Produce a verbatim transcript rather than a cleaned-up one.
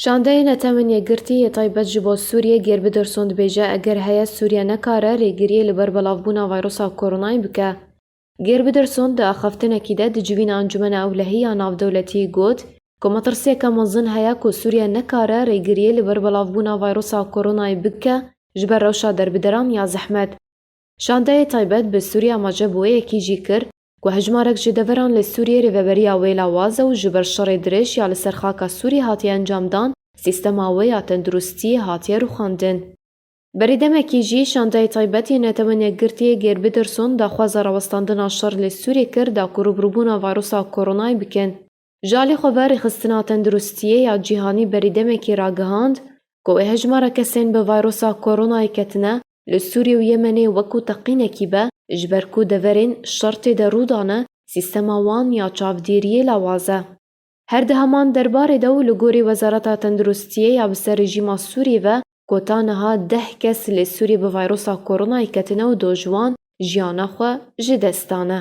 Şandeyê Netewên Yekgirtî yê taybet ji bo Sûriyê Geir Biderson dibêje, eger heye Sûriye nekare rêgiriyê li ber belavbûna vayrosa koronayê bike. Geir Biderson di axaftinekî de di civîna Encûmena Ewlehî ya Navdewletî got ku metirsiyeke mezin heye ku Sûriye nekare rêgiriyê li ber belavbûna vayrosa koronayê bike ji ber rewşa derbideran ya zehmet. Şandeyê taybet bi Sûriya Mace bi wê yekî jî kir ku hejmarek ji deveran li Sûriyê rêveberiya wê lawaz e û ji ber şerê dirêj ya li ser xaka Sûriyê hatiye encamdan, sîstema wê ya tenduristiyê hatiye rûxandin. Berî demekî jî Şandeyê Taybet yê Netewên Yekgirtiyê Geir Biderson daxwaza rawestandina şer li Sûriyê kir da ku rûbirûbûna vayrosa koronayê bikin. Ji alî xwe ve Rêxistina Tenduristiyê ya Cîhanî berî demekî ragihand ku wê hejmara kesên bi vayrosa koronayê ketine li Sûriyê û Yemenê wekû teqînekî be, ji ber ku deverên şer tê de rû dane, sîstema wan ya çavdêriyê lawaz e. Her di heman derbarê de û li gorî Wezareta Tenduristiyê ya bi ser rejîma Sûriyê ve ku ta niha deh kes li Sûriyê bi vayrosa koronayê ketine û du ji wan jiyana xwe ji dest dane.